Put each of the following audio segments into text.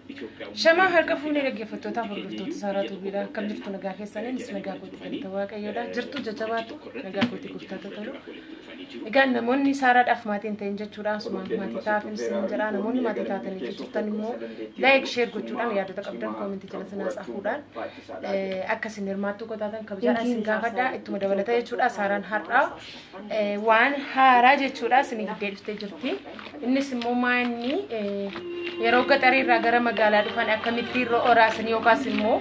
Shamaa harka fuunee dhaggeeffattootaaf hordoftoota Saaraa Tuubiidha. Akkam jirtu nagaa keessanii? Anis nagaa kootii galata Waaqayyoodha. Jirtu jajjabaattu nagaa kootii gooftaa tolu. Egaa namoonni Saaraadhaaf maatii hin ta'in jechuudha. Asumaan maatii ta'aaf isin jedha. Namoonni maatii taatanii jirtan immoo like share gochuudhaan yaadota qabdan koomentii jala sinaa xaafuudhaan akka isin hirmaattuu qotaatan kabajaadhaan isin gaafadha. Ittuma dabalata jechuudha. Saaraan har'aa waan haaraa jechuudha isin fiddee dhuftee jirti. Innis immoo maanni yeroo gaxarii irraa gara magaalaa dhufan akkamittiin rooraasanii yookaas immoo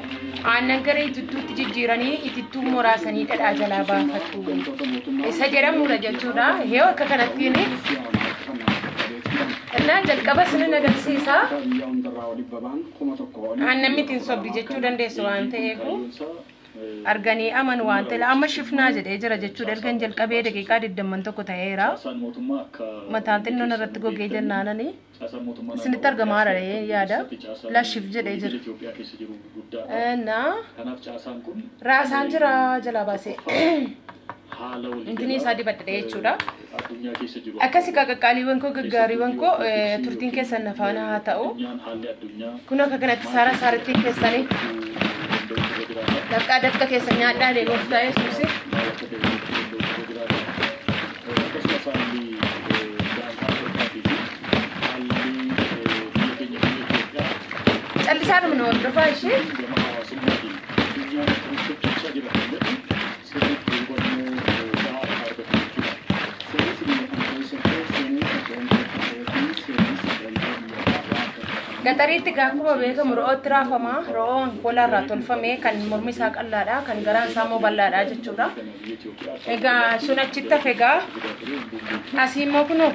aannan gara itittuutti jijjiiranii itittuu moraasanii dhadhaa jalaa baafatu isa jedhamudha jechuudha. Yoo akka kanattiin innaan jalqaba isin agarsiisa. Aannan mitiin sobdi jechuu dandeessu waan ta'eef arganii amanu waan ta'eef amma shifnaa jedhee jira jechuudha. Ergan jalqabee daqiiqaa 21 ta'eera. Mataan xinnoon irratti gogee jennaanani isinitti argamaa jira yaada. Lashif jedhee jira. Innaa raasaan jira jalaa baasee. Intini isaa dibadhadhe jechuudha. Akkasi qaqqaaliiwwan koo gaggaariiwwan koo turtiin keessan na faana haa ta'u. Kun akka kanatti Saaraa saarittiin keessanii dafqaa dafqa keessa nyaadhaa deemuuf gooftaa Yesuusi. Callisaa dhumna hordofaa ishee. Gaxariitti akkuma beekamu ro'ootti raafama. Ro'oon qola irraa tolfame kan mormi isaa qal'aadha, kan garaan isaa immoo bal'aadha jechuudha. Egaa sun achitti hafe egaa asii immoo kunoo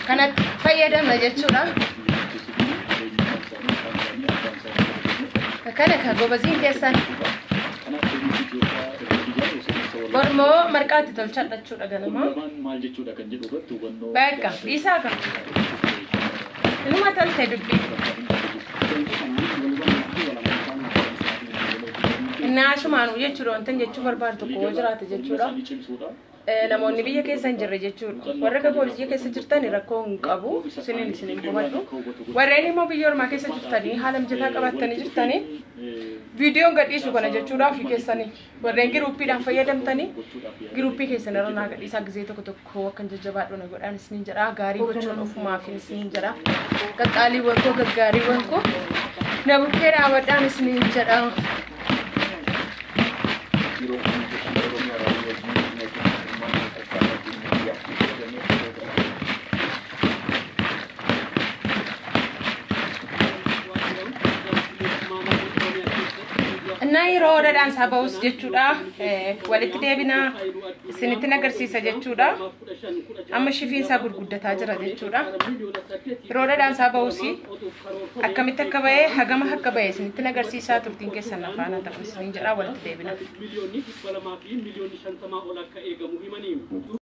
kanatti fayyadamna jechuudha. Kana ka gobaziin keessan mormoo marqaatti tolchadha jechuudha ganama. Bakka dhiisaa ka. Inuma tolte dubbii. Innaa asumaanuu jechuudha wanta jechuu barbaadu tokko yoo jiraate jechuudha. Namoonni biyya keessa hin jirre jechuudha. Warra akka biyya keessa jirtan rakkoo hin qabu. Isiniin isin hin hubadhu. Warreen immoo biyya ormaa keessa jirtanii haala mijataa qabattanii jirtanii viidiyoon gadhiisu kana jechuudha ofii keessanii. Warreen giruuppiidhaan fayyadamtanii giruuppii keessan irra naa gadhiisaa gizee tokko tokko akkan jajjabaadhu na godhaan isiniin jedha. Gaarii gochuun ofumaaf isiniin jedha. Qaqqaaliiwwan koo gaggaariiwwan koo na bukkee dhaabadhaan isiniin jedha. Innaa yeroo dhadhaan isaa ba'us jechuudha. Walitti deebinaa isinitti agarsiisa jechuudha. Amma shifiin isaa gurguddataa jira jechuudha. Yeroo dhadhaan isaa ba'us akkamitti akka ba'e hagama akka ba'e isinitti agarsiisaa turtiin keessan afaana ta'u isiniin jedha walitti deebina. Miliyoonni 200 fi miliyoonni 50 ol akka eegamu himanii.